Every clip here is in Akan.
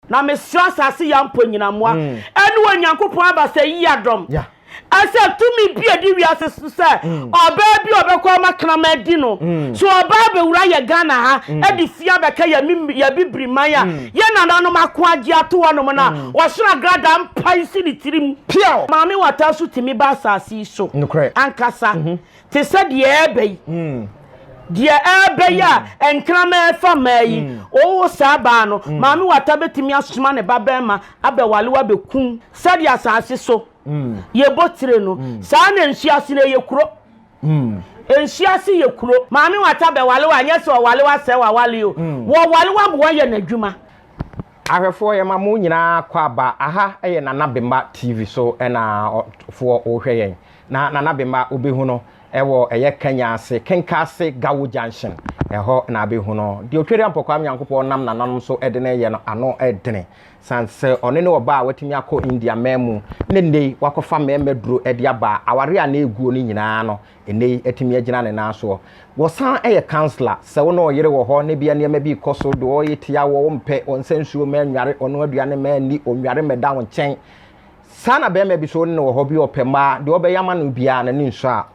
Na mesrɛ asase ya mpo nyinammoa ɛne Onyankopɔn abasa yi adɔm ɛsɛ tumi bi a ɛdi wiase so sɛ ɔbaa bi a ɔbɛkɔ ama kraman adi no so ɔbaa bɛwura yɛ Ghana ha ɛde fie abɛka yɛ yɛ bibiri man a yɛ nananom ako agye ato hɔ nom na ɔsoro agradaa mpae si ne tirim. Maame Wata nso tumi ba asase yi so ankasa. Te sɛ deɛ ɛreba yi, deɛ ɛreba yi a nkraman refa mmaa yi, wowo saa baa no, Maame Wata bɛtumi asoma ne ba barima abɛwale wo abɛkum. Sɛdeɛ asase so yɛbɔ tire no, saa na nsuo ase no ɛyɛ kuro. Nsuo ase yɛ kuro. Maame Wata bɛwale wo a, nyɛ sɛ ɔwale wo asɛe w'awale o, wɔwale wo ama woayɛ n'adwuma. Ahwɛfoɔ yɛma mo nyinaa kɔ aba, aha yɛ Nana Bemba TV so na foɔ wohwɛ yɛn. Na Nana Bemba wobɛhu no wɔ ɛyɛ Kenya ase, Kenkase Gawo Junction, ɛhɔ na abɛhu no. Deɛ Otweria Mpɔkwaa Nyankopɔn nam nananom so de no reyɛ no ano dene. Sane sɛ ɔno ne ɔbaa a watumi akɔ India man mu na nnɛ yi wakɔfa mmarima duro de aba a awareɛ a na ɛguo no nyinaa no nnɛ yi atumi agyina ne nan soɔ. Wɔsan yɛ councillor, sɛ wo ne ɔyere wɔ hɔ na ebia nneɛma bi rekɔ so, deɛ ɔyɛ tia wo, wompɛ, ɔnsa nsuo mma nnware, ɔnoa aduane mma nni, ɔnnware mmɛda wo nkyɛn. Saa na bɛrima bi so wo ne no wɔ hɔ bi ɔpɛ mmaa, deɛ ɔbɛyɛ ama no biara n'ani nsɔ a,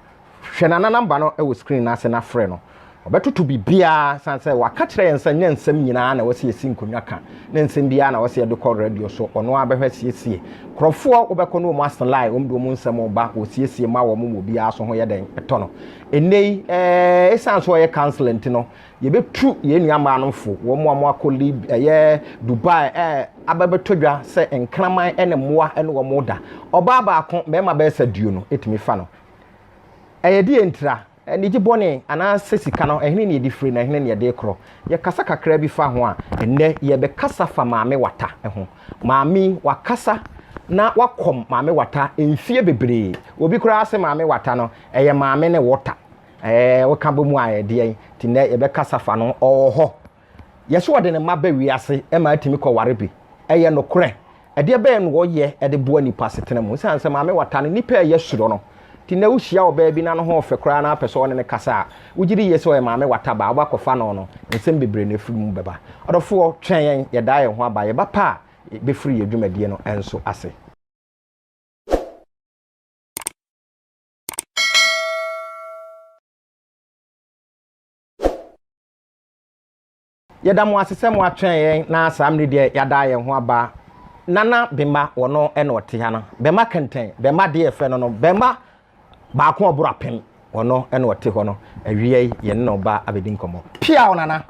hwɛ nana namba no wɔ screen no ase na frɛ no. Ɔbɛtoto biribiara sane sɛ waka kyerɛ yɛn sɛ nyɛ nsɛm nyinaa na ɛwɔ sɛ yɛsi nkonnwa ka, ne nsɛm biara na ɛwɔ sɛ yɛde kɔ radio so. Ɔno ara bɛhwɛ asiesie. Nkurɔfoɔ wobɛkɔ ne wɔn asen line, wɔn de wɔn nsɛm reba, wɔsiesie ma wɔn ma obiara so ho yɛ dɛn tɔ no. Ɛnnɛ yi, ɛɛ, ɛsiane sɛ ɔyɛ councillor nti no, Yɛbɛtu yɛn nua mmaa no fo, wɔn a wɔakɔ Lib ɛyɛ Dubai ɛ abɛbɛtɔ dwa sɛ nkraman ne mmoa ne wɔn da. Ɔbaa baako, mmarima bɛyɛ sɛ aduonu tumi fa no. Ɛyɛ deɛ ntira, anigye bɔne anaasɛ sika no, ɛhene na yɛde firi na ɛhene na yɛde korɔ. Yɛkasa kakra bi fa ho a, ɛnnɛ yɛbɛkasa fa Maame Wata ho. Maame yi, wakasa na wakɔm Maame Wata mfie bebree. Obi koraa se Maame Wata no, ɛyɛ maame ne wɔta. Ɛɛ woka bɔ mu a ɛdeɛn nti nnɛ yɛbɛkasa fa no ɔwɔ hɔ. Yɛse ɔde ne mma ba wiase ma atumi kɔ ware bi. Ɛyɛ nokorɛ. Ɛdeɛ bɛn na ɔyɛ de boa nnipa asetena mu? Ɛsiane sɛ Maame Wata no nnipa ɛyɛ suro no nti nnɛ wohyia ɔbaa bi na ne ho ɔfɛ koraa na apɛ sɛ ɔne no kasa a, wogye di yie sɛ ɔyɛ Maame Wata ba a wobɛakɔfa no no, nsɛm bebree na ɛfiri mu bɛba. Ɔdɔfoɔ, twɛn yɛn, yɛdaa yɛn ho aba. Yɛba pa a, yɛbɛfiri yɛn dwumadie no nso ase. Yɛda mo ase sɛ mo atwɛn yɛn na saa mmere deɛ yɛada yɛn ho aba. Nana Bemma wɔno na ɔte ha no. Bɛmma kɛntɛn, bɛmma deɛ yɛfrɛ no no, bɛmma baako a ɔboro apem, ɔno na ɔte hɔ no. Awia yi yɛne no ba abɛdi nkɔmmɔ. Piaw Nana!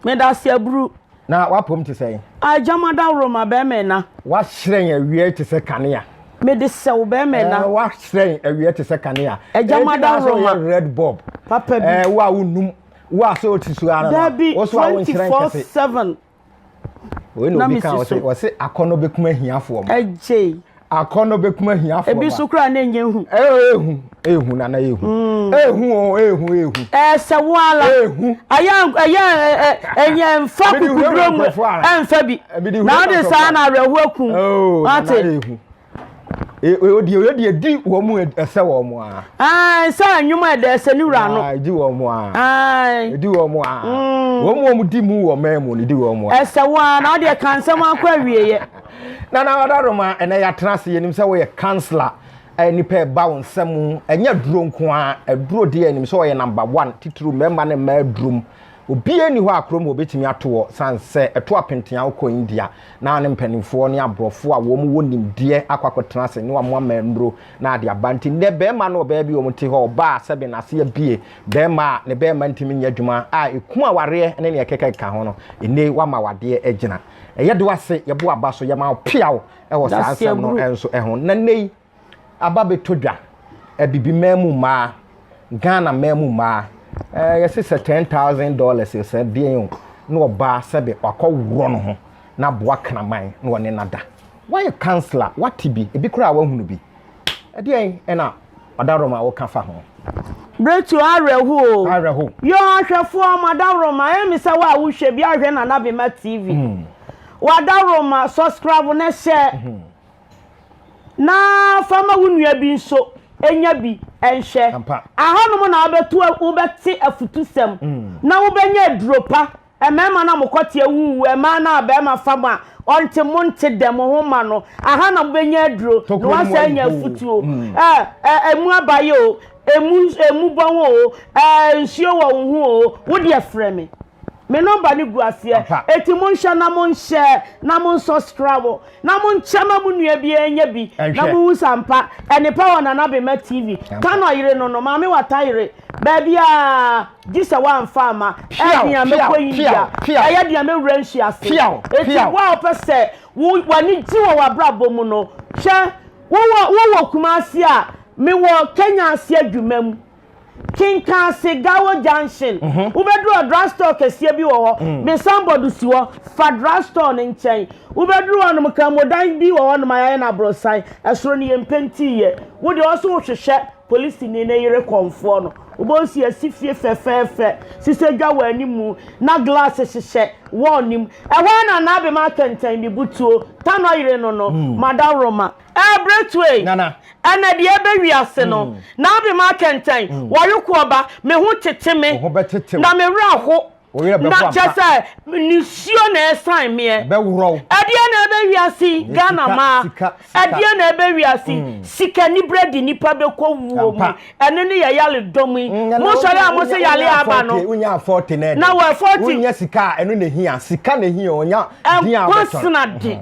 Medase aburu. Na w'apom te sɛn? Agya m'adaworoma bɛrima ɛna. W'ahyerɛn awia yi te sɛ kanea. Mede sɛ wo bɛrima ɛna. W'ahyerɛn awia te sɛ kanea. Agya m'adaworoma. Eti na red bulb. Papa bi. Ɛɛ wo a wonum, wo a sɛ oti so ara no. Dabi 24/7. Wei na obi ka ɔse ɔse akɔnɔ bɛkum ahiafoɔ ma. Ɛgyei. Akɔnɔ bɛkum ahiafoɔ ma. Ebi so koraa na ɛnyɛ hu. Ehu ehu nana ehu. Mm. Ehu o ehu ehu. Ɛsɛ wo ala. Ehu. Ɛyɛ ɛyɛ ɛyɛ nfa kukuduro mu ɛnfa bi. Na ɔde saa na awerɛho akum. Oh nana ehu. Odi odi edi wɔn mu ɛsɛ wɔn mu a. Ayi sɛ nnwom a ɛdɛ ɛsɛ ne wura no. Edi wɔn mu a. Ayi. Edi wɔn mu a. Wɔn mu wɔn di mu wɔ mɛn mu no di wɔn mu a. Ɛsɛ wɔn a na ɔde ɛka nsɛm akɔ awieɛ. Nana Ɔdaroma ɛnɛ yɛatena ase yɛnim sɛ woyɛ councillor nipa ɛba wo nsa mu ɛnyɛ aduro nko ara aduro deɛ ɛnim sɛ ɔyɛ number one titiriw mmarima ne mmaa aduro mu obiara nni hɔ a kurom hɔ obetumi ato wɔ san sɛ ɛto apentea wokɔ India na ne mpanimfoɔ ne aborɔfo a wɔn wɔ nimdeɛ akɔ akɔtena ase ne wɔn ama nnuro na ade aba nti nnɛ bɛrima ne ɔbaa bi wɔn te hɔ ɔbaa sɛbe n'ase abie bɛrima a ne bɛrima ntumi nyɛ adwuma a eku awareɛ ne nea ɛkeka ho no nnɛ wama wadeɛ agyina ɛyɛ do ase yɛbo aba so yɛma wo peaw wɔ saa nsɛm no nso ho. Na nnɛ yi, aba bɛtɔ dwa, Abibiman mu mmaa, Ghana man mu mmaa, eh, yɛse sɛ $10,000 sɛ deɛn o, na ɔbaa sɛbe wakɔworɔ no ho na aboa kraman na ɔne no ada. Woayɛ councillor, woate bi, ebi koraa woahunu bi. Ɛdeɛn na Ɔdawroma woka fa ho? Bretu awerɛho o. Awerɛho. Yoo ahwɛfoɔ mo adaworoma ɛyɛ me sɛ wo a wohwɛ bi ahwɛ Nana Bema TV. W'adaworoma subscribe na hyɛ na fa ma wo nua bi nso nya bi nhwɛ. Ahanom na wobɛto wobɛte afutusɛm na wobɛnya aduro pa. Mmarima no a mokɔte awuwu, mmaa no a barima fa mo a. Ɔnte mo nte dɛ mo ho ma no. Aha na mobɛnya aduro na wasan anya afutuo. Ɛ ɛ emu abayɛ o, emu emu bɔn o, ɛ nsuo wɔ wo ho o, wo deɛ frɛ me. Me nɔmba no gu aseɛ. Eti monhwɛ na monhyɛ na monsɔskrabo na monkyɛ ma mo nua biara nya bi na mohu sɛ ampa ɛnepa wɔ Nana Bema TV. Ka na ɔyere no no, Maame Wata yere. Baabiara, gye sɛ woamfa amma. Ɛyɛ den a mɛkɔ India. Ɛyɛ den a mɛwura nsuo ase. Enti wo a wopɛ sɛ w'ani gye wɔ w'abrabɔ mu no, hwɛ, wowɔ wowɔ Kumasi a, mewɔ Kenya ase adwuma mu. Kenkase, Gawo Junction. Wobɛduru hɔ, drug store kɛseɛ bi wɔ hɔ. Me signboard si hɔ. Fa drug store no nkyɛn. Wobɛduru hɔnom, Kramodan bi wɔ hɔnom a yɛayɛ no aborosan. Ɛsoro no yɛmpentiiɛ. Wo deɛ, wo nso wohwehwɛ Polisini no yere kɔmfoɔ no. Wobɛhu sɛ yɛasi fie fɛfɛɛfɛ, sisɛ dwa wɔ animu, na glass hyehyɛ wall no mu. Ɛhɔ ara na Nana Abema akɛntɛn ne butuo, Tanɔ yere no no, Madaworoma. Ɛɛ Bretway, ɛnɛ deɛ ɛbɛ wiase no, Nana Abema akɛntɛn, wɔrekoɔ ba, me ho tete me, na me werɛ aho. Wo werɛ bɛho Na ampa. kyɛ sɛ nisuo na ɛsan meɛ. Ɛbɛworɔ wo. Ɛdeɛ na ɛbɛ wiase yi Ɛyɛ Ghana sika, maa. sika, sika. Ɛdeɛ na ɛbɛ wiase yi. Sika nibrɛ de nipa bɛkɔ wuo mu. Ampa. Ɛno ne yɛ yale dɔm yi. Mm, Mo sɔre a mo se yale aba no. Wonya 40 na ɛdɛ. Na wɔ 40. Wonya sika a ɛno na ehia. Sika na ehia onya din a Nkwa wobɛtɔn. sena de.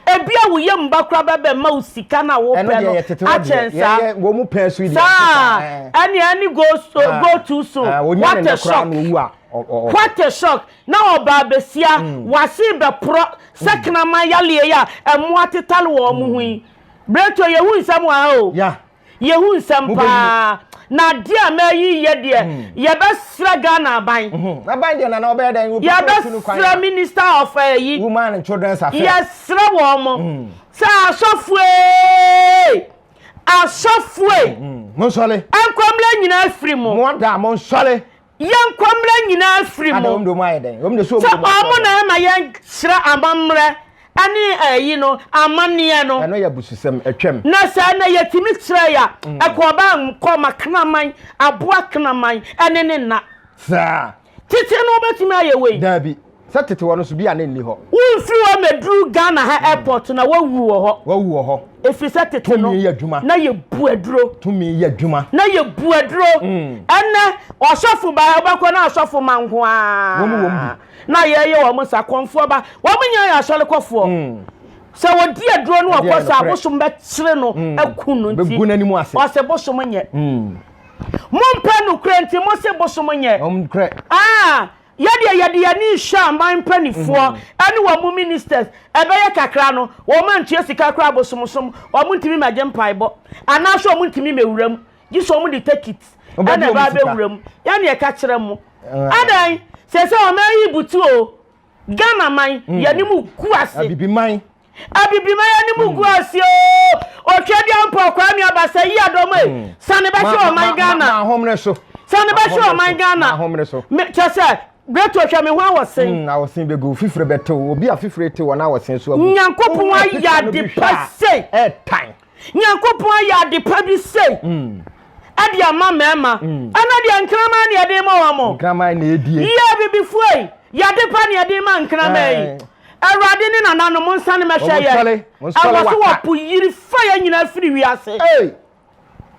Ebia wo yam ba koraa bɛbɛ ma wo sika no a Ɛno wopɛ deɛ no yɛ tete hɔ deɛ. akyɛn saa. Yɛ yɛ wɔn mu pɛn so yi deɛ. Saa ɛne ɛne go so Ah. go too soon. Ah, onya What ne a nnɛ koraa shock. na owu a ɔ- ɔ- ɔ- What a shock. Na ɔbaa besia wase bɛporɔ sɛ kraman yaleɛ yi a ɛmoa tetale wɔn ho yi. Breto yɛhu nsɛm wɔ ha o. Ya. Yɛhu nsɛm Mobɛhunu. paa. Na adeɛ a mɛyi yɛ deɛ yɛbɛsrɛ Ghana aban. Aban deɛ nana ɔbɛyɛ dɛn? Obi sɛ otu no kwan Yɛbɛsrɛ a. Minister of ɛyi. Woman and Children's Affairs. Yɛsrɛ wɔn mo sɛ asɔfoe asɔfoe Monsɔre. nkɔmmerɛ nyinaa firi mo. Mo ada monsɔre. Yɛn nkɔmmerɛ nyinaa firi Ada mo. wɔn de wɔn ayɛ dɛn? Wɔn de so Sɛ wɔn de wɔn wɔn na ɛma yɛn kyerɛ amammerɛ ɛne ɛyi no amanneɛ no. Ɛno yɛ abususɛm atwam. Na sɛ ɛnɛ yɛtumi kyerɛ yɛ a ɛkɔ ɔbaa nkɔ ma kraman aboa kraman ɛne ne nna. Saa. Tete no wobɛtumi ayɛ wei. Daabi. Sɛ tete hɔ no so bi a na nni hɔ. Womfiri hɔ mmɛduru Ghana ha airport na woawu wɔ hɔ. Wawu wɔ hɔ. Ɛfiri sɛ tete no Tumi yɛ adwuma. na yɛbu aduro. Tumi yɛ adwuma. Na yɛbu aduro. Ɛnnɛ ɔsɔfo ba ha wobɛkɔ na asɔfo ma nko ara. Wɔn wɔ mu bi. Na yɛyɛ wɔn sa kɔmfoɔ ba. Wɔn nyinaa yɛ asɔrekɔfoɔ. Sɛ wɔdi aduro no Ɛdeɛ wɔkɔ sɛ nokorɛ. abosom bɛkyere no aku no nti. Bɛgu n'anim ase. Ɔsɛ bosom nyɛ. Mompɛ nokorɛ nti mo se bosom nyɛ. Wɔn korɛ. Ah, yɛdeɛ yɛde yɛn ani rehwɛ aman mpanimfoɔ ɛne wɔn mo ministers ɛbɛyɛ kakra no wɔn antua sika koraa abosomsom wɔn ntumi mmɛgye mpaebɔ anaasɛ wɔn ntumi mmɛwura mu gye sɛ wɔn de tekit Wɔbɛgye ɛna ɛba wɔn sika. abɛwura mu yɛne ɛka kyerɛ mo adan sɛ sɛ wɔn ayi butu o Ghana man yɛne mu gu ase. Abibiman. Abibiman yɛne mu gu ase o Otwedeampɔ Kwame Abasa yi adɔm e sane bɛhwɛ ɔman Ghana. Ma ahomene so. Sane bɛhwɛ ɔman Ghana. Ma ahomene so. Me kyɛ sɛ Greto hwɛ me ho awɔsen. Awɔsen bɛgu fifire bɛtew obi a fifire tew ɔno awɔsen so agu. Nyankopɔn ayɛ ade pa sei. Ɛtan. Nyankopɔn ayɛ ade pa bi sei. Ɛde ama mmarima. Ɛna deɛ nkraman ne yɛde ma wɔn mo. Nkraman na edie. Yie abibifoɔ yi yɛde pa ne yɛde ma nkraman yi. Awurade ne nananom nsane mɛhwɛ yɛn. Monsɔre Ɛwɔ so waka. wɔpo yiri fa yɛn nyinaa firi wiase. Ee.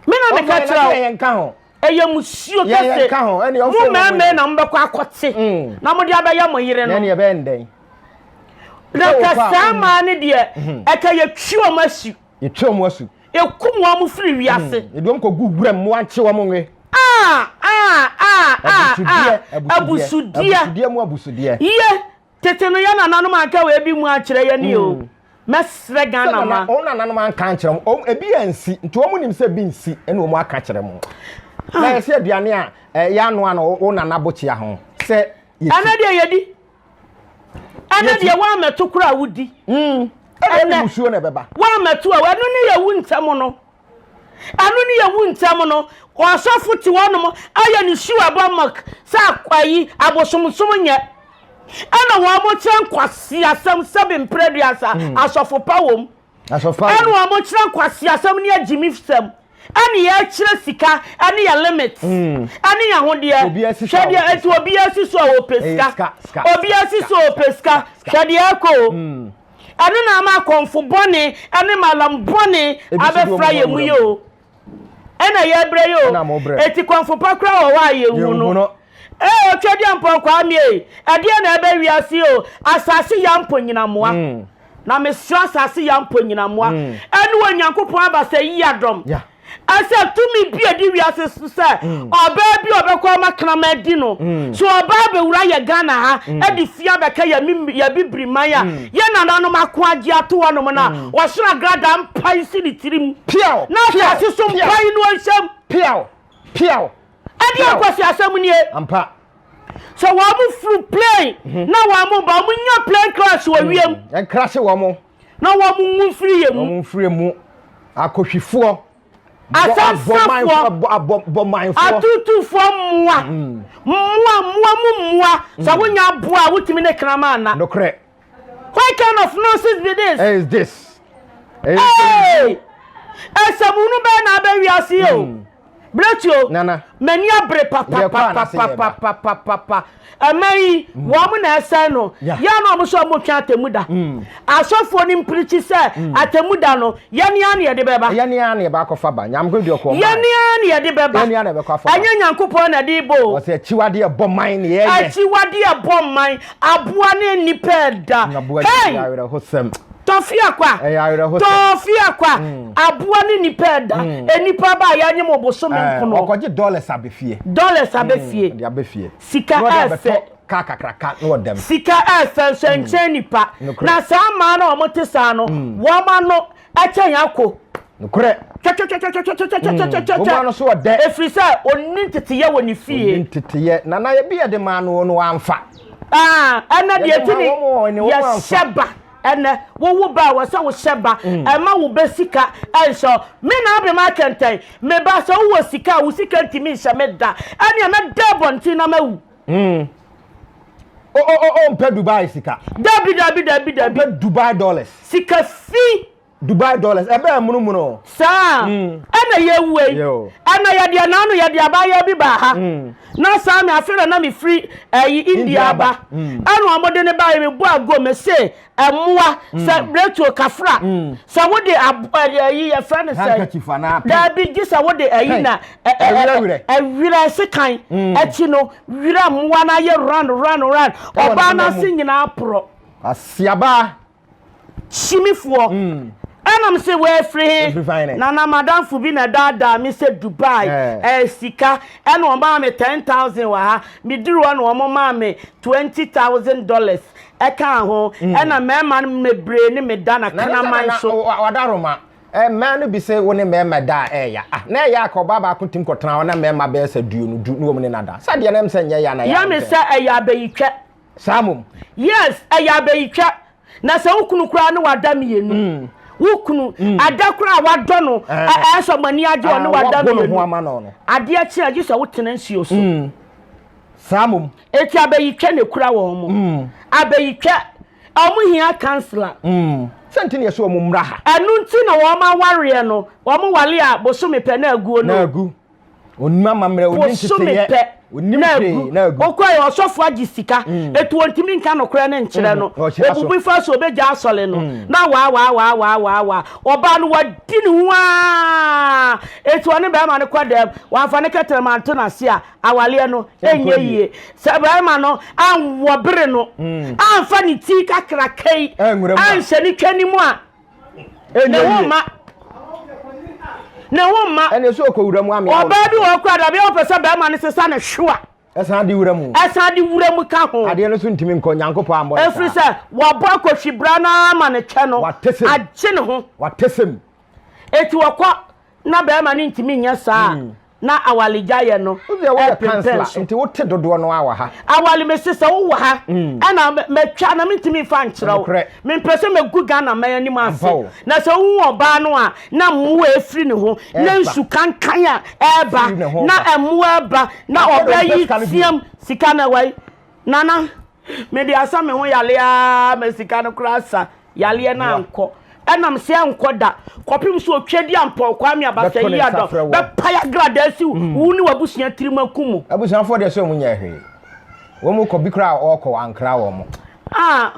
Me na meka kyerɛ wo. Yɛn ka ho. Ɛyɛ musuo Yɛn kɛse. ka ho. Ɛne Mo ɔfo mmarima na mobɛkɔ akɔte. Na mode abɛyɛ mo yere no. Yɛn yɛ bɛn dɛn. Na Sɛ ka wokɔ a, saa mmaa no deɛ ɛka yɛtwi wɔn asu. Yɛtwi wɔn asu. Yɛkum wɔn firi wiase. Yɛde wɔn kɔgu wuram mmoa nkye wɔn nwe. Ah ah ah ah ah. Abusudeɛ. Abusudeɛ. Abusudeɛ mu abusudeɛ. Yie tete no yɛ nananom anka wɔ ebi mu akyerɛ yɛn ni o. Mɛsrɛ Ghana ma. Wɔn nananom anka ankyerɛ wɔn. Ebi ansi nti wɔn nim sɛ ebi nsi ɛna wɔn aka kyerɛ mo. Na yɛsɛ aduane a ɛyɛ anoa no wo nana bokyea ho sɛ yɛsi. Ɛnɛ deɛ yɛdi. Ɛnɛ deɛ wɔamɛto koraa wodi. Ɛnɛ musuo na ɛbɛba. Wɔamɛto a ɛno ne yɛwu ntɛm no. Ɛno ne yɛwu ntɛm no. Ɔsɔfo te hɔnom ayɛ ne shoe abɔ mɔk sɛ ayi abosomsom nyɛ. Ɛna wɔn mo kyerɛ nkwaseasɛm sɛbe mprɛduasa asɔfo pa wom. Ɛna wɔn mo kyerɛ nkwaseasɛm ne agyimisɛm. Ɛne yɛkyerɛ sika ɛne yɛ limit. Ɛne yɛ ahodeɛ. Hwɛ deɛ eti obiara si so a ɔpɛ sika. Obiara si so a ɔpɛ sika. Hwɛ deɛ ɛkɔ o. Ɛno na ama akɔmfo bɔne ne malam bɔne abɛfra yɛn mu yi o. Ɛna yɛbrɛ yi o. Eti kɔmfo pa koraa wɔ hɔ a yɛnhu no. Ee Otwedeampɔn Kwame ei, ɛdeɛn na ɛbɛ wiase o, asase ya mpo nyinamoa. Mm. Na mesrɛ asase ya mpo nyinamoa. Mm. Ɛne Onyankopɔn abasa yi adɔm. Yeah. Ɛsɛ tumi bi a ɛdi wiase so sɛ mm. ɔbaa bi a ɔbɛkɔ ama kraman adi no. Mm. So ɔbaa bɛwura yɛ Ghana ha mm. ɛde fie abɛka yɛ bibiri man a yɛ nananom ako agye ato hɔnom no a ɔsoro agrada mpae si ne tirim. Piaw! Na asase so mpae no nhyɛm. Piaw! Piaw! Ɛdeɛ nkwaseasɛm nie. Ampa. Sɛ wɔn mo furu plane mhm. na wɔn mo ba wɔn nya plane crash wɔ wiem. Ɛnkrase wɔn mo. Na wɔn mo nwu mfiri yɛ mu. Wɔn mfiri mu. Akɔhwifoɔ. Asansafoɔ. Abɔmanfoɔ. Atutufoɔ mmoa. Mm. Mmoa mmoa mu mmoa. Sɛ mm. wonya aboa a wotumi ne kraman ana. Nokorɛ. What kind of nonsense be this? Is this? Hey! Ɛsɛmunu bɛɛ na abɛ wiase yi o. Mm. Bretio. Nana. M'ani abere papapapapapapapa. Ɛmɛ yi mm. wɔn na ɛsɛn no. Yɛn na wɔn nso wɔn twɛn atemu da. Mm. Asɔfoɔ no mpirikyi sɛ mm. atemu da no yɛn ni ara na yɛde bɛba. Yɛn ni ara na yɛba akɔfa ba. Nyame di ɔkɔ ɔman. Yɛn ni ara na yɛde bɛba. Yɛn ni ara na yɛbɛkɔ afa ba. Ɛnyɛ Nyankopɔn na ɛde bɔ o. Ɔsɛ akyiwadeɛ bɔ man na yɛyɛ. Akyiwadeɛ bɔ man. Aboa ne nnipa ɛda. Hey! Ɛyɛ awerɛhosɛm. Tɔfi akwa. Ɛyɛ awerɛhosɛm. Tɔfi akwa. Mm. Aboa ne nnipa ɛda. Mm. Nnipa ba a yɛanye mo bosome eh, nkono. Ɔkɔgye dollars abɛfie. Dollars abɛfie. Mm, abɛfie. Sika ɛfɛ. Kaa kakraka na ɔdɛm. Sika ɛfɛ nso mm. nkyɛn nipa. Na saa mmaa na wɔn te saa no, mm. wɔn ano ɛkyɛn ako. Nokorɛ. Twɛtwɛtwɛtwɛtwɛtwɛtwɛtwɛtwɛ. Wɔn ano so ɔdɛ. Efiri sɛ onni nteteyɛ wɔ ne fie. Onni nteteyɛ. Nana yɛ bi yɛ de maa no no wamfa. Aa ɛnɛ deɛ ti ni yɛhyɛ ba ɛnɛ wowo ba a wɔsɛ wohyɛ ba ɛma wo bɛ sika ɛnhyɛ me na abema akɛntɛn me ba sɛ wowɔ sika a wo sika ntumi nhyɛ me da ɛnea mɛda abɔnten na mawu. Mm. O o o o mpɛ Dubai sika. Dabi dabi dabi dabi. Mpɛ Dubai dollars. Sika fi. Dubai dollars ɛbɛɛ munomuno. Saa ɛna yɛwue yi ɛna yɛde ɛna ano yɛde abaayewa bi baa ha na saa me afei na na me firi ɛyi India aba ɛna wɔn de ne baa yi me bɔ ago me se ɛmoa sɛ retuo kafra sɛ wode ab ɛyi yɛfrɛ no sɛ daabi gye sɛ wode ɛyi na ɛwerɛ sekan akyi no werɛ mmoa no ayɛ run run run ɔbaa no ase nyinaa porɔ. Asiabaa. Kyimifoɔ. Ɛna me se wafiri he? Na na madamfo bi na ɛdaadaa me sɛ Dubai ɛyɛ sika ɛna ɔmaa me 10,000 wɔ ha. Meduru hɔ na wɔn maa me $20,000 ɛkaa ho. Ɛna mmarima no bebree ne me da na kraman so. Wadaroma, mmaa no bi se wo ne mmarima da a ɛyɛ ah na ɛyɛ a ka ɔbaa baako tim kɔtena hɔ na mmarima bɛyɛ sɛ duonu du ne wɔn ne no ada. Sɛ deɛ na ɛm sɛ nyɛ ya na yɛ me sɛ ɛyɛ abayitwɛ. Saa mmom. Yes, ɛyɛ abayitwa. Na sɛ wo kunu koraa ne wada mmienu. Mm. Wo kunu, mm. ada koraa a wadɔ no, eh. ɛɛ sɛ ɔmo ani agye ɔne wada mmienu. Adeɛ kye a gye sɛ wotena nsuo so. Mm. Saa mmom. Eti abayitwa na ekura wɔn mo. Mm. Abayitwa, wɔn hia counselor. Mm. Sɛ nti na yɛsɛ wɔn mmra ha. Ɛno nti na wɔn awareɛ no, wɔn wale a bosome pɛ na aguo no. Na agu. Onim amammerɛ, onim Bosome nteteyɛ, pɛ onim na hwee agu. na agu. Wokɔe ɔsɔfo agye sika, etu ontumi nka nokorɛ no nkyerɛ no. Na ɔhyira so. Obubu fa so obegya asɔre no. Na waa waa waa waa waa waa. Ɔbaa no wadi ne ho aa. Eti ɔne bɛrima no kɔ dɛm, wamfa ne kɛtrɛma anto n'ase a, awaleɛ no Ɛnkɔ ɛnyɛ yie. yie. Sɛ bɛrima no anwɔ bere no, amfa ne ti kakraka yi Anwura mu a. anhyɛ ne twani mu a, ne ho mma ne ho mma. Ɛnna so okɔ wura mu amia. Ɔbaa bi wɔ hɔ koraa dabi ɔpɛ sɛ bɛrima no sesa ne hwewa. Ɛsan de wura mu. Ɛsan de wura mu ka ho. Adeɛ no so ntumi nkɔ Nyankopɔn ammɔ ne saa. Ɛfiri sɛ wabɔ akɔhwi bra no ara ma ne kyɛ no. Watesem. Agye ne ho. Watesem. Eti wɔkɔ na bɛrima no ntumi nyɛ saa a. Na awaregyaeɛ no ɛpempɛn so. Nti wote dodoɔ no ara wɔ ha. Aware mese sɛ wowɔ ha ɛna matwa na mentumi mfa nkyerɛ wo. Mempɛ sɛ mɛgu Ghana man anim ase. Na sɛ wohu ɔbaa no a na mmoa ɛfiri ne ho na nsu kankan a ɛreba na mmoa ɛreba na ɔbaa yi team sika no ɛwɔ yi. Nana, mede asa me ho yale aa ma sika no koraa asa, yaleɛ no ankɔ. Ɛnam sɛ ɛnkɔ da, kɔpem sɛ Otwedeampɔw Kwame Abasa Bɛto ne nsa Yiadom frɛ woɔ. bɛpae agradaa asi wo ne w'abusua tirim aku mo. Abusuafoɔ deɛ sɛ wɔn nyɛɛ hwee. Wɔn kɔ bi koraa a ɔɔkɔ ankra wɔn. Ah!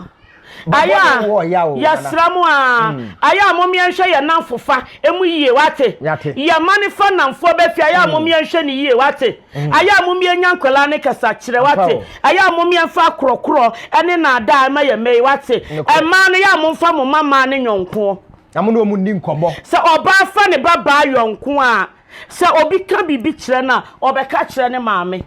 Ayɛ a, yɛsrɛ mo aa, ayɛ a mom yɛnhwɛ yɛn nnamfofa mu yie, wate? Yɛn mma no fa nnamfoɔ ba fie, ayɛ a mom yɛnhwɛ no yie, wate? Ayɛ a mom yɛnya nkwadaa no kasakyerɛ, wate? Ayɛ a mom yɛmfa akorɔkorɔ ne nnaadaa mma yɛn mma yi, wate? Mmaa no, yɛ a momfa mo mma mmaa no nyɔnkoɔ. Na mo ne wɔn nni nkɔmmɔ. Sɛ ɔbaa fa ne ba baa yɔnko a, sɛ obi ka biribi kyerɛ no a, ɔbɛka akyerɛ ne maame.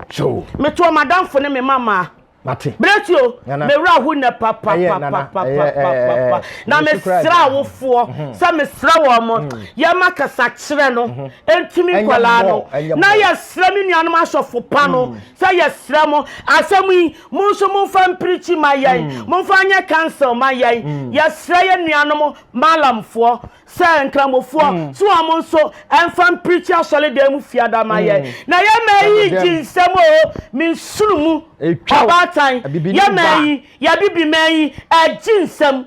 Metoɔ m'adamfo ne me mma mmaa. Mate. Bretio, Nana. me werɛ aho nnɛ Ɛyɛ, Nana. Ɛyɛ, ɛɛ, papapapapapapa. ɛɛ, Na yesu koraa mesrɛ gyaa ho. awofoɔ sɛ mesrɛ wɔn mo, yɛma kasakyerɛ no ntumi Ɛnyɛ nkwadaa mmɔ, no. ɛnyɛ Na mmɔ. yɛsrɛ me nuanom asɔfo pa no sɛ yɛsrɛ mo, asɛm yi, mo nso momfa mpirikyi ma yɛn, momfa nyɛ council ma yɛn. Yɛsrɛ yɛn nuanom Malamfoɔ sɛ nkramofoɔ mm. so wɔn nso ɛnfa mpirikyi asɔredan mu fiada ma yɛn mm. Na yɛ mmaa yi gye nsɛm o mensunu mu ɔbaatan yɛ mmaa yi yɛbibi mmaa yi ɛgye nsɛm.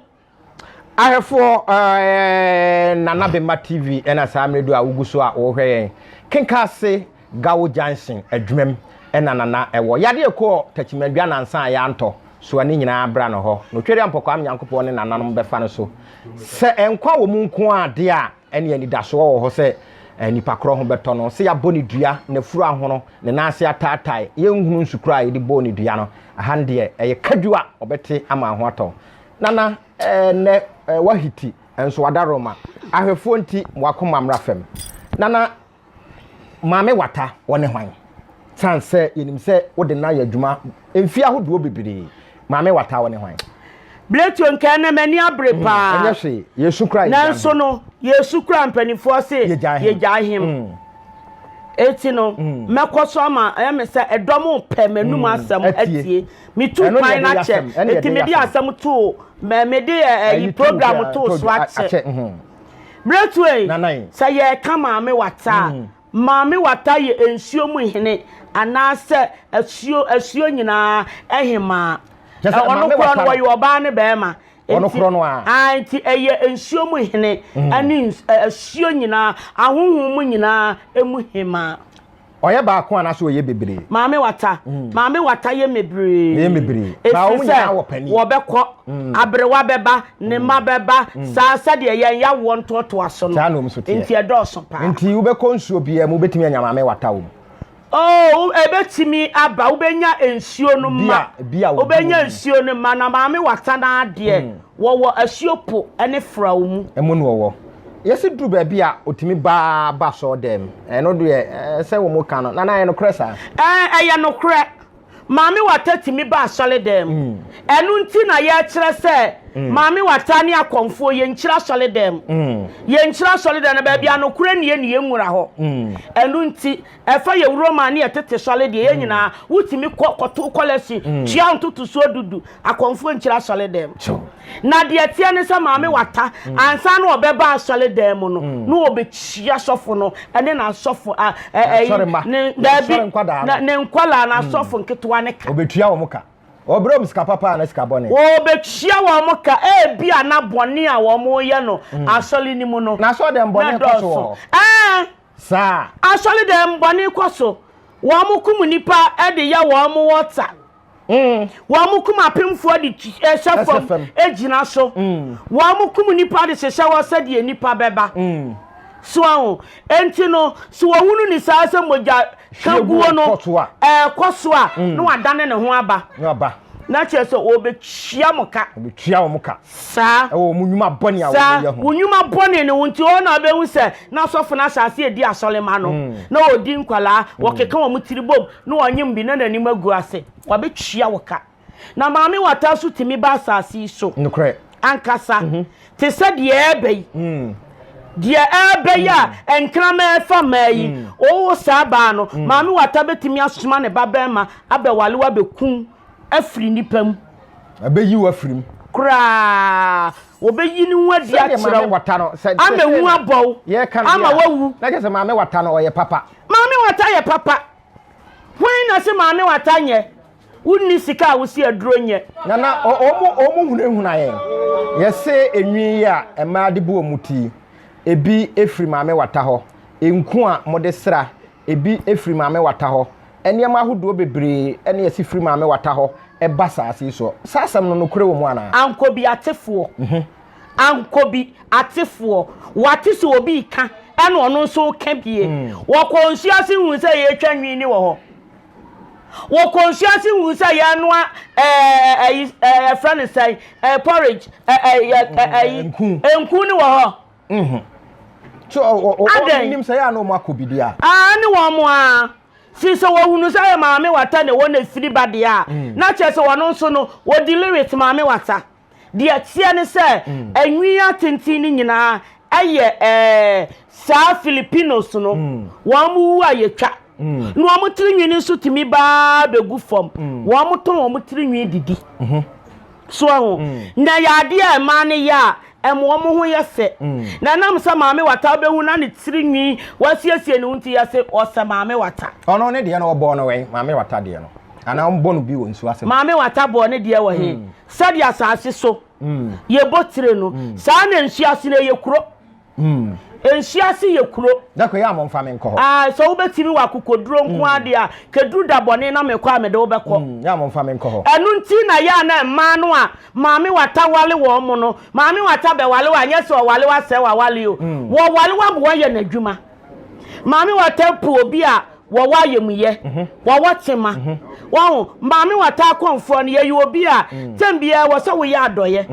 Ahwɛfoɔ ɛɛ Nana Bema TV ɛna saa mmerɛ du a wogu so a wɔhwɛ yɛn Kenkase Gawo Junction adwumam ɛna Nana ɛwɔ yadeɛ kɔɔ Takyimadua nansa a yɛantɔ soa ne nyinaa bra no hɔ, na Otweriampɔ Kwame Nyankopɔn ne nananom bɛfa no so. Sɛ nkwa wɔ mu nko ara de a, ɛnneɛ anidasoɔ wɔ hɔ sɛ nipa korɔ ho bɛtɔ no. Sɛ yɛabɔ no dua, n'afuru ahono, ne nan ase ataatae, yɛnhunu nsu korɔ a yɛde bɔɔ no dua no, ɛha no deɛ, ɛyɛ kadwo a ɔbɛte ama ho atɔ. Nana, ɛnnɛ woahiti, nso w'adaworoma, ahwɛfoɔ nti, mo akoma mmra fam. Nana, Maame Wata, wɔne hwan? Sane sɛ yɛnim sɛ wode no ayɛ adwuma mfie ahodoɔ bebree. Maame Wata, wɔne hwan? Bletio, nka ɛnɛ m'ani abere hmm, paa. Ɛnyɛ hwee, yɛsu kura yɛgyae. Nanso no, yɛsu kura mpanimfoɔ se yɛgyae hem. Hmm. Eti no, hmm. mɛkɔ so ama ɛyɛ me sɛ ɛdɔm pɛ m'anum asɛm atie. Metu kwan no akyɛ, eti mede asɛm too, mede ɛyi program too so akyɛ. Berɛtuei, sɛ yɛreka Maame Wata a, mm. Maame Wata yɛ nsuo mu hene anaasɛ asuo asuo nyinaa hemaa. Ɔno korɔ no wɔyɛ ɔbaa ne bɛrima. Ɔno korɔ no a. Ah, nti ɛyɛ nsuo mu hene mm. ɛne asuo nyinaa ahohom mu nyinaa emu hemaa. Ɔyɛ baako anaasɛ ɔyɛ bebree? Maame Wata, mm. Maame Wata yɛ mebree. Yɛ mebree. Ɛfiri sɛ wɔbɛkɔ, mm. aberewa bɛba, ne mma mm. bɛba, saa sɛdeɛ yɛn yawoɔ ntoatoa so no. Saa na wɔn nso teɛ. Nti ɛdɔɔso paa. Nti wobɛkɔ nsuo biara mu wobɛtumi anya Maame Wata wɔ mu. Oh, ɛbɛtumi aba, wobɛnya nsuo no ma. Wobɛnya nsuo no ma na Maame Wata no adeɛ. Wɔwɔ asuo po ne fraw mu. Emu na ɔwɔ. Yɛsi duru baabi a otumi baa ba sɔɔ dɛm. Ɛno deɛ sɛ wɔn ka no, nana ɛyɛ nokorɛ saa? Ɛɛ ɛyɛ nokorɛ. Maame Wata tumi ba asɔre dɛm. Mm. Ɛno nti na yɛkyerɛ sɛ mm. Maame Wata ne akɔmfoɔ yɛnkyerɛ asɔre dɛm. Mm. Yɛnkyerɛ asɔre dɛm na baabi a nokorɛ nie ne yɛnwura hɔ. Mm. Ɛno nti ɛfa yɛ wuro maa ne yɛtete sɔre deɛ yɛn nyinaa wotumi kɔ kɔto kɔlɛsi tua ntotosoɔ dudu Akɔmfoɔ nkyiri asɔredan mu. Na deɛ ɛteɛ ne sɛ Maame Wata, mm. ansa na ɔbɛba asɔredan mu no, mm. na ɔbɛkyia sɔfo no ne n'asɔfo a ɛyi ne daabi ne nkwadaa n'asɔfo mm. nketewa ne ka. Ɔbɛtua wɔn ka. Ɔbrɛ wɔn sika papa na sika bɔne. Ɔbɛtua wɔn ka ebi a na bɔne a wɔn yɛ no asɔre no mu no. Na asɔredan bɔne kɔ so wɔ hɔ. Ɛɛ. Saa. Asɔredan bɔne kɔ so. Wɔn kum nipa de yɛ wɔn wɔta. Mm. Wɔn kum apemfoɔ de hyɛ fam gyina so. Mm. Wɔn kum nipa de hyehyɛ hɔ sɛdeɛ nipa bɛba. Mm. So aho. Enti no, so wɔhunu ne saa sɛ mogya ka guo no ɛkɔ so a mm. na wadane ne ho aba. Na kyerɛ sɛ wɔbɛtua mo ka. Wɔbɛtua wɔn ka. Saa. Ɛwɔ wɔn nnwuma bɔne a wɔyɛ ho. Wɔn nnwuma bɔne no nti wɔn na wɔbɛhu sɛ n'asɔfo no asase edi asɔre ma no. Mm. Na wɔdi nkwalaa, mm. wɔkeka wɔn tiri bom, na wɔnyem bi na n'anim agu ase. Wɔbɛtua wo ka. Na maame wata nso tumi ba asase yi so. Nokorɛ. Ankasa. Mm -hmm. Te sɛ deɛ ɛreba yi. Mm. Deɛ ɛreba yi a mm. nkraman ɛfa mmaa yi. Mm. Ɔwɔ saa baa no, mm. maame wata bɛtumi asoma ne ba bɛrima abɛwale abɛkum afiri nnipa mu. Ɛbɛyi wo afiri mu. Koraa. Wɔbɛyi ne ho adi akyerɛ wo. Ama ehu abɔ wo. Ama wawu. Na kyerɛ sɛ maame wata no ɔyɛ papa. Maame wata yɛ papa. Hwan na se maame wata nyɛ? Wonni sika a wosi aduro nyɛ. Nana, wɔn wɔn hunahuna yɛn. Yɛse enwi yi a mmaa de bu wɔn ti, ebi efiri maame wata hɔ. Nku a wɔde sra, ebi efiri maame wata hɔ. Nneɛma ahodoɔ bebree ɛna yɛsi firi maame wata hɔ. ɛba saase yi soɔ. Saa asɛm no nokorɛ wɔ mu anaa? Ankobi atefoɔ. Ankobi atefoɔ. Wate sɛ obi reka ɛna ɔno nso reka bie. Wɔkɔɔ nsuo ase huu sɛ yɛretwa nwini wɔ hɔ. Wɔkɔɔ nsuo ase huu sɛ yɛrenoa ɛɛ ɛyi ɛɛ yɛfrɛ no sɛn ɛɛ porridge ɛɛ ɛɛ ɛyi Nku. nku no wɔ hɔ. So ɔ ɔ Adɛn? ɔnim sɛ yɛ a na wɔn akɔ bi deɛ a. Aa ne wɔn a fi sɛ wɔhunu sɛ yɛ Maame Wata na ɛwɔ n'afiri ba deɛ a, na kyerɛ sɛ wɔn nso no wɔdi lyrics Maame Wata. Deɛ ɛteɛ ne sɛ ɛnwi atenten no nyinaa ɛyɛ ɛɛ saa Filipinos no wɔn wu a yɛtwa na wɔn tiri nwi no nso tumi baa bɛgu fam. Wɔn tɔn wɔn tiri nwi didi. So ahu? Na ɛyɛ adeɛ a mmaa no yɛ a, ɛma wɔn ho yɛ fɛ. Na ɛnam sɛ Maame Wata wobɛhu na ne tiri nwi wasiesie ne ho nti yɛse ɔsɛ Maame Wata. Ɔno ne deɛ no ɔbɔɔ no wɛn? Maame Wata deɛ no. Anaa ɔmbɔ no bi wɔ nsuo ase? Maame Wata bɔɔ ne deɛ wɔ he? Sɛdeɛ asase so yɛbɔ tire no, saa na nsuo ase no ɛyɛ kuro. Nsuo ase yɛ kuro. Dako yɛ a momfa me nkɔ hɔ. Ah, sɛ wobɛtumi wɔ akokoduro nko ara deɛ a, kɛduru da bɔne na mekɔ a mede wo bɛkɔ. Yɛ a momfa me nkɔ hɔ. Ɛno nti na yɛ a na mmaa no a Maame Wata wale wɔn mo no, Maame Wata bɛwale wo a, nyɛ sɛ ɔwale wo asɛe w'awale o. Wɔwale wo ama woayɛ n'adwuma. Maame Wata po obi a wɔwɔ ayamuyɛ, wɔwɔ tema. Wahu, Maame Wata akɔmfoɔ no, yɛyɛ obi a, tɛm biara ɛwɔ sɛ woyɛ adɔeɛ.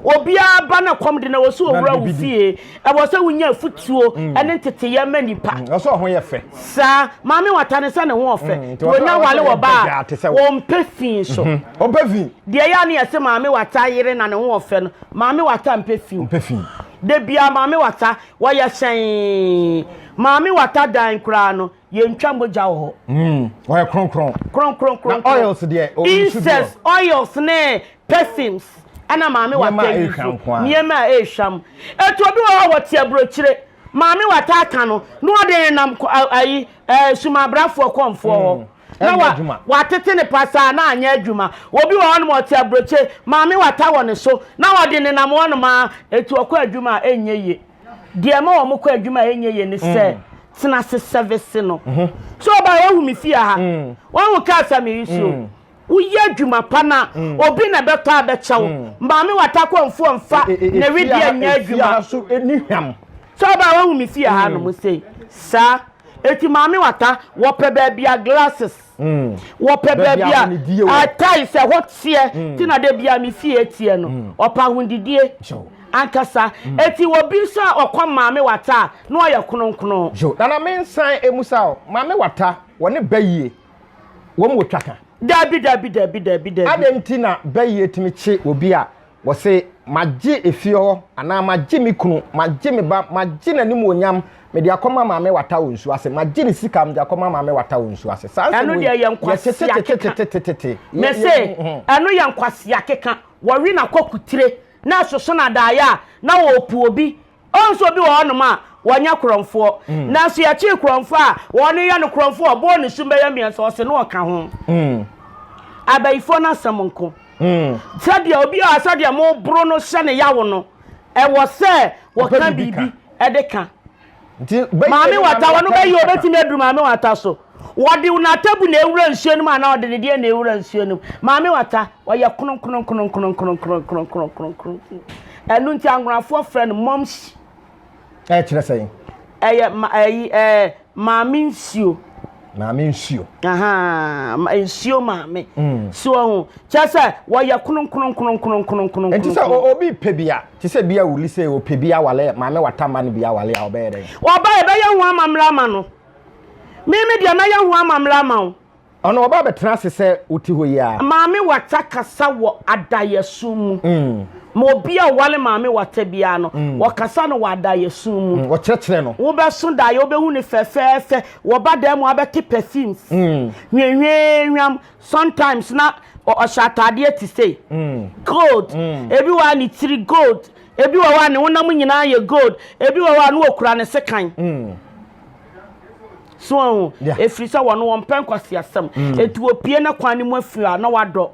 Obiara ba na kɔm de no, ɛwɔ sɛ ɔwura wo fie. Ɛwɔ sɛ wonya afutuo ne nteteyɛ ma nipa. Ɛwɔ sɛ ɔho yɛ fɛ. Saa, Maame Wata no sɛ ne ho ɔfɛ. Nti wɔnya wale wɔ ba a, wɔmpɛ fi so. Ɔmpɛ fi. Deɛ ɛyɛ a ne yɛse Maame Wata yere na ne ho ɔfɛ no, Maame Wata mpɛ fi. Ɔmpɛ fi. Da biara Maame Wata, wɔyɛ hyɛnn. Maame Wata dan koraa no, yɛntwa mogya wɔ hɔ. Ɔyɛ kronkron. Kronkron kronkron. Na oils deɛ, ɔyi su bi wɔ. Incense, oils ne perfumes ɛna Maame Wata yi so. Nneɛma a ɛrehwam. Etu obi wɔ hɔ a wɔte aburokyire. Maame Wata aka no, na ɔde nenam ayi ɛɛ sumabrafoɔ kɔnfoɔ hɔ. Na wa watete ne pasaa na anyɛ adwuma. Obi wɔ hɔnom ɔte aburokyire, Maame Wata wɔ ne so, na ɔde nenam hɔnom ara. Etu ɔkɔ adwuma a ɛnyɛ yie. Deɛ ɛma wɔn kɔ adwuma a ɛnyɛ yie ne sɛ tena ase sɛvese no. So ɔbaa wahu me fie ha, wahu cars a meyi so. Woyɛ adwuma pa na obi na ɛbɛtɔ abɛkyɛ wo. Maame Wata kɔnfoɔ mfa ne wedeɛ nyɛ adwuma. So ɔbaa wahu me fie ha nom sei saa. Eti Maame Wata wɔpɛ baabi a glasses. Wɔpɛ baabi a tiles ɛhɔ teɛ. Ti na da bi a me fie teɛ no. Ɔpɛ ahondidie. Ankasa. Eti obi nso a ɔkɔ Maame Wata a, na ɔyɛ kronkron. Yo, Nana mensan emusa o, Maame Wata, wɔne Bayie, wɔn wɔ twaka? Dabi, dabi, dabi, dabi, dabi. Adɛn nti na Bayie tumi kye obi a wɔse magye efie hɔ anaa magye me kunu, magye me ba, magye n'animuonyam mede akɔma Maame Wata wɔ nsuo ase, magye ne sika mede akɔma Maame Wata wɔ nsuo ase. Saa nsɛm Ɛno wei, deɛ yɛ nkwasea keka. yɛtetetetetetete. Mese, ɛno yɛ nkwasea keka. Wɔwe n'akɔkutire na ɛsoso no adaeɛ a, na wɔrepu obi. Ɔhu sɛ obi wɔ hɔnom a, wɔnyɛ korɔmfoɔ. Nanso yɛkyee korɔmfoɔ a, wɔn yɛ no korɔmfoɔ, ɔbɔɔ ne sum bɛyɛ mmiɛnsa, ɔse na ɔka ho. Abayifoɔ no asɛm nko. Sɛdeɛ obi a sɛdeɛ moboro no hyɛ ne yawo no, ɛwɔ sɛ wɔka biribi de ka. Maame Wata, wɔn bɛyɛ obetumi aduru Maame Wata so. Wɔde n'atabu na ewura nsuo no mu anaa ɔde ne deɛ na ewura nsuo no mu. Maame Wata, ɔyɛ kronkronkronkronkronkronkronkronkron. Ɛno nti anwonafoɔ frɛ no mɔmsi. Ɛkyerɛ sɛn? Ɛyɛ ma ɛyi ɛɛ maame nsuo. Maame nsuo. Ahaa nsuo maame. So ɔho kyerɛ sɛ wɔyɛ kronkronkronkronkronkron. Nti sɛ obi pɛ bi a te sɛ bi a wuli sɛ ɔpɛ bi awale maame wata ma no bi awale a ɔbɛyɛ dɛn? Ɔba yɛbɛyɛ ho amammerɛ ama no. Me me deɛ mɛyɛ ho amammerɛ ama wo. Ɔno ɔba abɛtena ase sɛ wote hɔ yi ara. Maame Wata kasa wɔ adaeɛso mu. Ma obi a ɔware Maame Wata biara no, wɔkasa no wɔ adaeɛso mu. Wɔkyerɛkyerɛ no. Wobɛso daeɛ, wobɛhu no fɛfɛɛfɛ. Wɔba dan mu a, wobɛte perfumes. Hwehwɛhwam. Sometimes na ɔhyɛ ataadeɛ te sei. Gold. Ebi wɔ hɔ a ne tiri gold. Ebi wɔ hɔ a ne honam nyinaa yɛ gold. Ebi wɔ hɔ a na ɔkura ne sekan. So wɔn ho? Ɛfiri sɛ wɔn wɔmpɛ nkwaseasɛm. Enti wɔpue na kwan no mu afiri a, na wɔadɔ.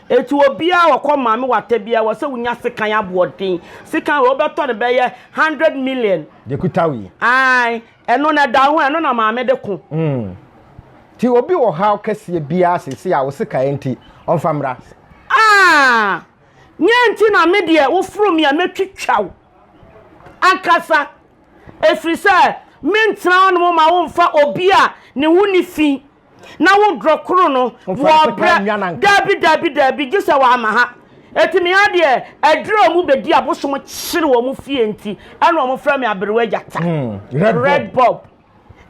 Enti obiara a ɔkɔ Maame Wata biara, wɔ sɛ wonya sekan aboɔden. Sekan wei wobɛtɔ no bɛyɛ 100 million. Deɛ kuta wo yi. Ae, ɛno na ɛda ho, ɛno na maame de ko. Nti obi wɔ haw kɛseɛ biara seesei a wo sekaeɛ nti ɔmfa mmra. Ah! Nyɛ nti na me deɛ woforo me a mɛtwitwa wo ankasa, ɛfiri sɛ mentena hɔnom ma womfa obi a ne ho nni fi na wo dɔ koro no wɔ brɛ. Daabi, daabi, daabi, gye sɛ wama ha. Eti me ha deɛ aduru a wɔn bɛdi abosom kyere wɔn fie nti ɛna wɔn frɛ me aberewa gyata. Red Bob.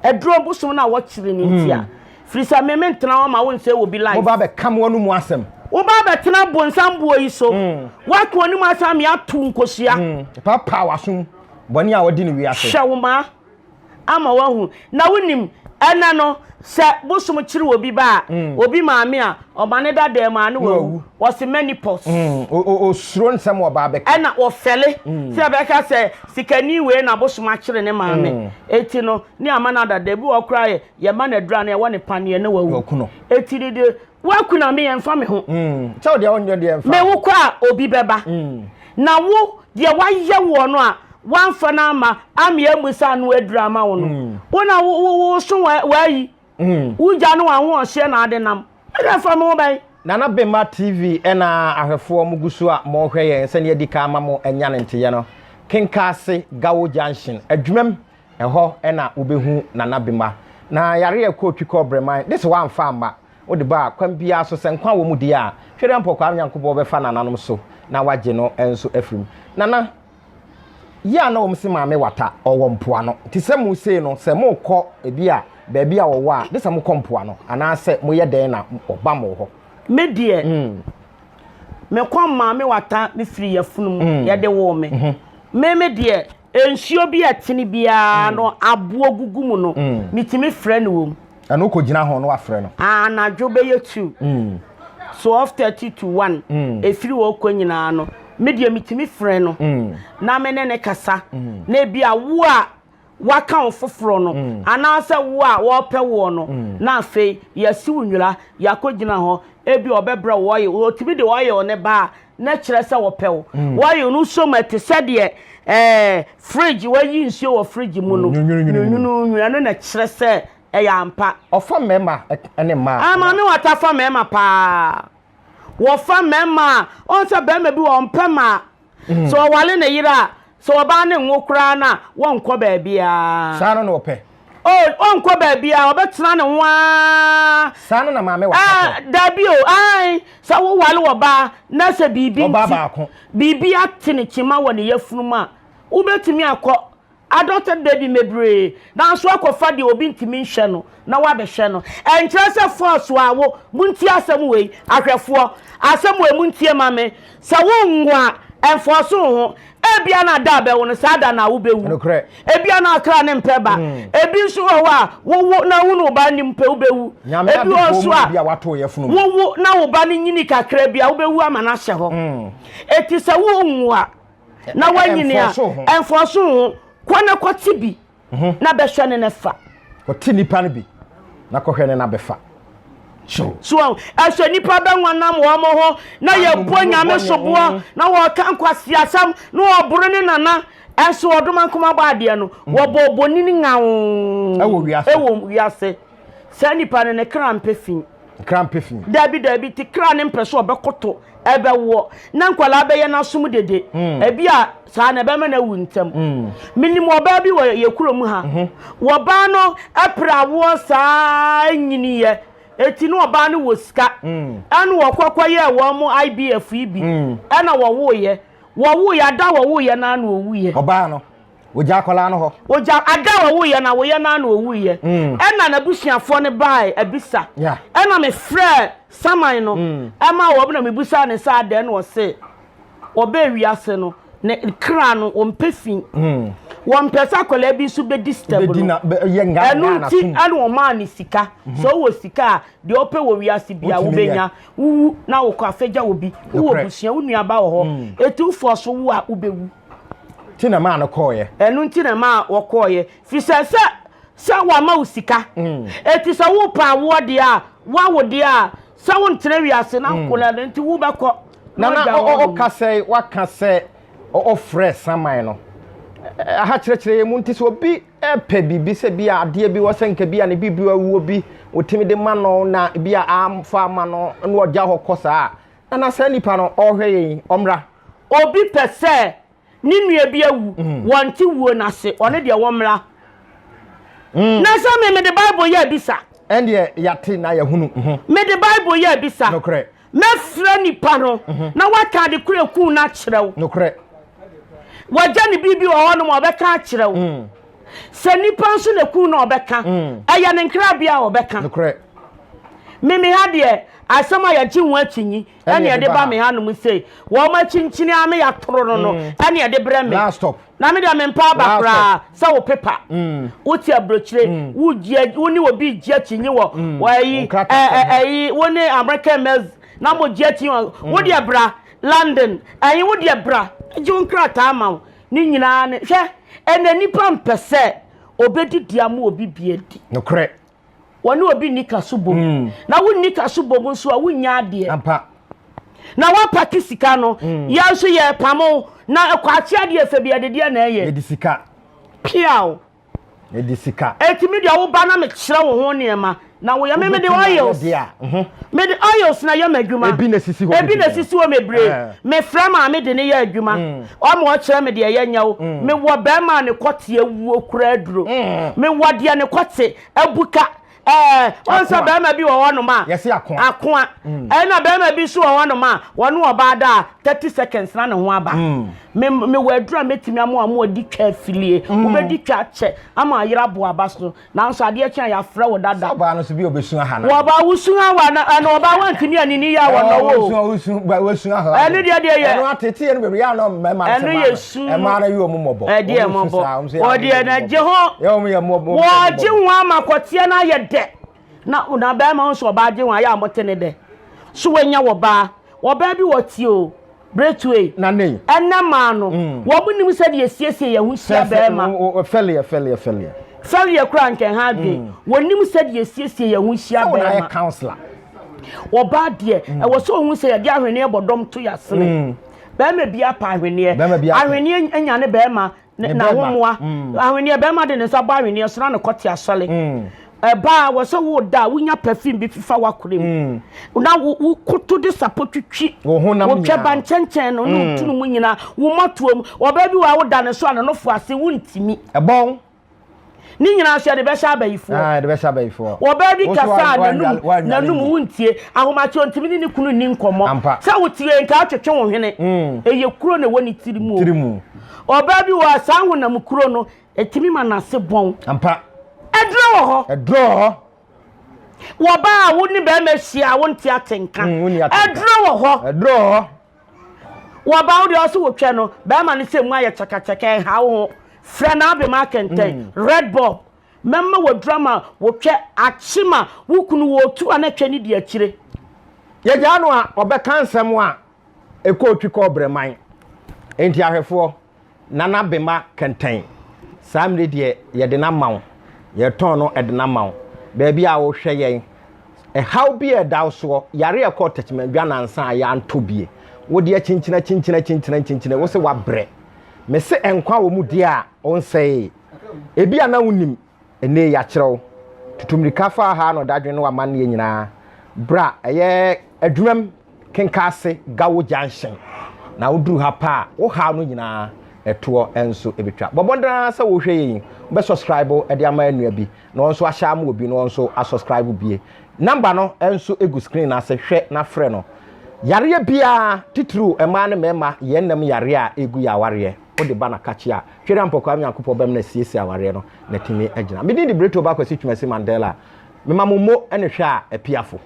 Aduro bosom no a wɔkyere no nti a. Firi sɛ me mentena hɔ ma wo nsɛe obi life. Woba abɛka mo anomu asɛm. Woba abɛtena bonsam boɔ yi so. Woaka w'anim asɛm ama yɛato wo nkosua. Paapaa w'asom bɔne a wɔadi no wiase. Hwɛ wo mma ama woahu. Na wonim, ɛnnɛ no, sɛ bosom kyere obi ba a, obi maame a, ɔma no da dan mu a, na wawu. Wɔse menopause. Osuro nsɛm a ɔba abɛka. Ɛna wɔfɛle sɛ ɛbɛka sɛ sikani wei na bosom akyere ne maame. Eti no, ne ama no ada da. Ebi wɔ hɔ koraa yɛ, yɛma no aduru anaa yɛwɔ no paneɛ na wawu. Eti no de, woaku na me ɛmfa me ho. Sɛ wo deɛ wonyɛ deɛ ɛmfa Me wo kɔ a, obi bɛba. Na wo, deɛ wayɛ woɔ no a, woamfa no amma, ama yɛammisa ano aduru ama wo no, wo na woso w'ayi. Wo gya ne w'ahoɔhyeɛ na ade nam. Ɛdeɛ fa me ho bɛn? Nana Bemma TV na ahwɛfoɔ mo gu so a morehwɛ yɛn sɛdeɛ adi kan ama mo anya ne nteyɛ no. Kenkase Gawo Junction, Adwumam, ɛhɔ na wobɛhu Nana Bemma. Na yareɛ ɛkɔ otwi kɔ Breman, de sɛ woamfa amma, wode ba a, kwan biara so sɛ nkwa wɔ mu deɛ a, Twedeɛ Mpɔkwaa Nyankopɔn bɛfa nananom so na wagye no nso afiri mu. Nana. Yɛ a na wɔn se maame wata ɔwɔ mpoano nti sɛ mo sei no sɛ mo kɔ ebi a baabi a ɔwɔ a de sɛ mo kɔ mpoano anaa sɛ mo yɛ dɛn na ɔba mo hɔ. Me deɛ me kɔ maame wata me firi yafunu mu yɛde woo me me me deɛ nsuo bi a ɛtene biara no aboɔ gugu mu no metumi frɛ no wɔ mu. Ɛno wokɔ gyina ho na wafrɛ no. Anadwo bɛyɛ 2, 12:30 to 1, ɛfiri hɔ kɔ nyinaa no, me deɛ metumi frɛ no na me ne ne kasa. Na ebi a wo a waka wo foforɔ no, anaasɛ wo a wɔrepɛ woɔ no, na afei yɛasi wo nwura, yɛakɔgyina hɔ, ebi a ɔbɛbrɛ wo oil, ɔtumi de oil no ba a, na kyerɛ sɛ wɔpɛ wo. Oil no som ɛte sɛ deɛ ɛɛ fridge wɔayi nsuo wɔ fridge mu no, nwununwunu, ɛno na kyerɛ sɛ ɛyɛ ampa. Ɔfa mmarima ne mmaa. Ah, maame wata fa mmarima paa. Wɔfa mmarima a, ɔn sɛ barima bi wɔ ɔmpɛ mmaa. Sɛ ɔwale ne yere a, sɛ ɔbaa ne nwo koraa no a, wɔnkɔ baabiara. Saa no na ɔpɛ. Oh, ɔnkɔ baabiara, ɔbɛtena ne ho ara. Saa no na maame wata pɛ. Ah, dabi o, ae, sɛ wowale ɔbaa na sɛ biribi nti, biribi ate ne kyima wɔ ne yafunu mu a, wobɛtumi akɔ Adopted baby mebree nanso akɔfa deɛ obi ntumi nhwɛ no na wabɛhwɛ no. Ɛnkyerɛ sɛ force a wo, montie asɛm wei, ahwɛfoɔ, asɛm wei montie ma me, sɛ wonwo a, ɛnfɔɔso wo ho. Ebia na da a bɛwo no, saa da no a wobɛwu. Nokorɛ. Ebia na akra ne mpɛ ba. Ebi nso wɔ hɔ a, wowo na wohunu wo ba anim pɛ, wobɛwu. Nyame Ebi wɔ ade nso bɔ mu a, bi a wato wo yafunu mu. wowo na wo ba no nyini kakra bi a, wobɛwu ama no ahyɛ hɔ. Enti sɛ wonwo a, na wanyini a, ɛmfɔɔso ho. Kɔ na kɔte bi mhm. na bɛhwɛ ne ne fa. Kɔte nipa no bi na kɔhwɛ ne na bɛfa. So ɛsɛ nipa bɛnwanam wɔn ho na yɛbɔ nyame soboɔ na wɔka nkwaseasɛm na wɔboro ne nana ɛnso ɔdoma nkoma bɔ adeɛ no mm. wɔbɔ obonini ŋaoo ɛwɔ wiase saa nipa no ne kra mpɛ fi. Kra mpɛ fi. Dabi dabi te kra ne mpɛ so ɔbɛkoto ɛbɛwoɔ na nkwadaa bɛyɛ n'asom dede mm. ebi a saa na ɛbɛma no awu ntɛm mm. menim ɔbaa bi wɔ yɛ kurom ha mm-hmm. wɔbaa no ɛpere awoɔ saa nyiniyɛ eti no ɔbaa no wɔ sika mm. ɛna wɔkɔkɔ yɛ wɔn mo IBF yi bi ɛna wɔwoyɛ wɔwoyɛ ada wɔwoyɛ na na owuyɛ ɔbaa no Ogya akwadaa no hɔ. Ogya ada a ɔwuiɛ no awoeɛ no ara na ɔwuiɛ. Mm. Ɛna n'abusuafoɔ no bae abisa. Yeah. Ɛna mefrɛɛ saman no mm. ɛma wɔn na mebusaa ne sɛ adɛn na ɔse ɔbɛɛ wiase no ne kra no wɔmpɛ fi. Mm. Wɔmpɛ sɛ akwadaa bi nso bɛdi step no. Ɛno nti ɛna ɔmaa ne sika. Mm-hmm. Sɛ ɔwɔ sika a deɛ ɔpɛ wɔ wiase bia wobɛnya. Wowu na wokɔ afɛgya wɔ bi. Wowɔ busua wo nuaba wɔ hɔ. Ɛtu fɔ so wo a wobɛwu. Nti na ɛmaa no kɔɔeɛ. Ɛno nti na ɛmaa wɔkɔɔeɛ. Firi sɛ sɛ sɛ wama wo sika. Mm. Eti sɛ wopɛ awoɔ deɛ a, woawo deɛ a, sɛ wontena wiase na mm. nkola no nti wobɛkɔ. Nana ɔka sɛ waka sɛ ɔfrɛ saman no. Aha kyerɛkyerɛ yɛn mu nti sɛ obi pɛ biribi sɛ bi a adeɛ bi wɔ sɛ nka bi a ne biribi awuo bi wɔtumi de ma no na bi a amfa ama no na ɔgya hɔ kɔ saa a, na na saa nipa no ɔrehwɛ yɛn ɔmmra. Obi pɛ sɛ ne nua bi awu, wɔnte wuo no ase, ɔno deɛ wɔmmra. Na sɛ me mede Bible yɛ abisa. Ɛndeɛ yɛate na yɛahunu. Mede Bible yɛ abisa. Nokorɛ. Mɛfrɛ nipa no mhm. na waka ade koro eku no akyerɛ wo. Nokorɛ. Wagya ne biribi wɔ hɔnom a ɔbɛka akyerɛ wo. Mm. Sɛ nipa nso na eku no ɔbɛka. Mm. Ɛyɛ ne nkrabea a ɔbɛka. Nokorɛ. Mimi ha deɛ asɛm a yɛgye ho akyinyi ɛne ɛde ba me hanom sei wɔn akyinkyini ame yɛatoro no no mm. ɛne ɛde brɛ me. Last stop. Na me deɛ mempɛ aba koraa sɛ wo pepa wote aburokyire wogye wo ne obi gye akyinnye wɔ ɛyi ɛyi wo ne American males na mo gye akyinnye wɔ wo deɛ bra London ɛyi wo deɛ bra gye wo nkrataa ma wo ne nyinaa ne hwɛ ɛnɛ nipa mpɛ sɛ obedidi ama obi bi adi. Nokorɛ. Wɔne obi nni kaso bom. Mm. Na wonni kaso bom nso a wonnya adeɛ. Ampa. Na woapake sika no, mm. yɛn nso yɛrepamo na kwakye adeɛ fɛ bi yɛde deɛ na ɛyɛ. Yɛde sika. Piaw. Yɛde sika. Eti mi deɛ woba na mekyerɛ wo ho nneɛma na woyɛ me mede oils. Mhm. Mede oils na yɛ m'adwuma. Ebi na esisi hɔ. Ebi na esisi hɔ bebree. Eh. Mefrɛ maame de ne yɛ adwuma. Mm. Ɔma ɔkyerɛ me deɛ ɛyɛ nyɛ wo. Mm. Mewɔ bɛrima a ne kɔte awuo kura aduro. Mm. Mewɔ deɛ ne kɔte abuka. Ɛɛ ɔn sɛ bɛrima bi wɔ hɔnom a. Yɛsi akoa. Akoa. Ɛna bɛrima bi nso wɔ hɔnom a wɔne ɔbaa da a 30 seconds na ne ho aba. Me mewɔ aduro a mɛtumi ama wɔn adi twa afilie. Wobɛdi twa akyɛ ama ayere aboa aba so. Nanso adeɛ kye a yɛafrɛ wo dada. Sɛ ɔbaa no so bi ɔbɛsu aha no. Wɔba wosu ha wa na ɛna ɔbaa wantumi anini yɛ a wɔnɔ wo. Wosu wosu aha. Ɛno deɛ deɛ yɛ. Ɛno atete ɛno bebree yɛ anɔ mmarima no sɛ Ɛno yɛ su. Mmaa no yɛ wɔn mmɔbɔ. Ɛdeɛ mmɔbɔ. Wɔdeɛ na gye ho. Yɛ wɔn yɛ mmɔbɔ. Wɔgye ho ama kɔteɛ no ayɛ dɛ. Na na bɛrima nso ɔbaa gye ho ayɛ a wɔte ne dɛ. So wɔanya wɔbaa. Ɔbaa bi wɔ tie o. Bretue. Na nei. Ɛnɛ maa no. Mm. Wɔn nim sɛ deɛ siesie yɛn ho hyia bɛrima. Fɛliɛ fɛliɛ fɛliɛ. Fɛliɛ kura nkɛn ha adwen. Mm. Wɔn nim sɛ deɛ siesie yɛn ho hyia bɛrima. Sɛ wɔn ayɛ counselor. Ɔbaa deɛ mm. ɛwɔ sɛ ohun sɛ yɛde ahweneɛ bɔ dɔm to yasene. Mm. Bɛrima bi apa ahweneɛ. Ahweneɛ nya ne bɛrima N'ahomoa. Ahweneɛ, bɛrima de ne nsa bɔ ahweneɛ so na ne kɔte asɔre. Ɛbaa wɔ sɛ wo da a wonya perfume bi fifa w'akora mu. Na wo koto de sapɔ twitwi. Wo honam nyinaa. Wo twɛba nkyɛnkyɛn no ne wo tunu mu nyinaa. Wo mmɔtoa mu. Ɔbaa bi wɔ a woda ne so a ne nofo ase wontumi. Ɛbɔn. Ne nyinaa nso yɛde bɛhyɛ abayifoɔ. Ah, yɛde bɛhyɛ abayifoɔ. Ɔbaa bi kasa a n'anum n'anum wontie. Ahomakye ontumi ne ne kunu nni nkɔmmɔ. Ampa. Sɛ wotie nka atwetwe wo hwene. Mm. Ɛyɛ kuro na ɛwɔ ne tiri mu. Tiri mu. Ɔbaa bi wɔ a saa honam kuro no ɛtumi ma n'ase bɔn. Ampa. Ɛduro wɔ hɔ. Ɛduro wɔ hɔ. Wɔbaa a wo ne bɛrima hyia a wonte atenka. Mm, Ɛduro wɔ hɔ. Ɛduro wɔ hɔ. Wɔba wo deɛ ɔse wotwɛ no bɛrima no sɛ mu ayɛ kyakakyaka ɛnha wo ho frɛ no abema akɛntɛn mm. red bulb mɛma waduru ama wotwɛ akye ma wo kunu wɔtu a na twɛ ne di akyire. Yɛgyaa no a ɔbɛka nsɛm a ɛkɔ otwi kɔ ɔbrɛman enti ahwɛfoɔ Nana Bema Kɛntɛn, saa mmere deɛ yɛde no ama wo, yɛtɔn no de no ama wo. Baabi a wohwɛ yɛn, ɛhaw bi a ɛda wo soɔ, yare a ɛkɔɔ tɛkyemɛdwa nansa a yɛantɔ bie, wode akyinkyini akyinkyini akyinkyini akyinkyini, wo se wabrɛ. Mese nkwa wɔ mu deɛ a, ɔnsɛee. Ebi a na wonim, Ɛnnɛ yi yɛakyerɛ wo. Tutu mmirika fa ha no dadwen ne w'amanneɛ nyinaa bra ɛyɛ adwumam Kenkase Gawo Junction na woduru ha pɛ a wo haw no nyinaa ɛtoɔ nso ɛbɛtwa. Bɔ mmɔden ara sɛ wohwɛ yɛn yi wobɛ subscribe de ama anua bi na ɔno nso ahyɛ ama obi na ɔno nso asubscribe bie. Number no nso gu screen no ase hwɛ na frɛ no. Yareɛ biara titiriw mmaa ne mmarima yɛn nam yareɛ a ɛgu yɛn awareɛ wode ba na kakye a Twere Ampɔkwaa Nyankopɔn bɛm na asiesie awareɛ no na atumi agyina. Me din de Brito Ba Kwasi Twumasi Mandela. Mema mo mo ne hwɛ a apiafo.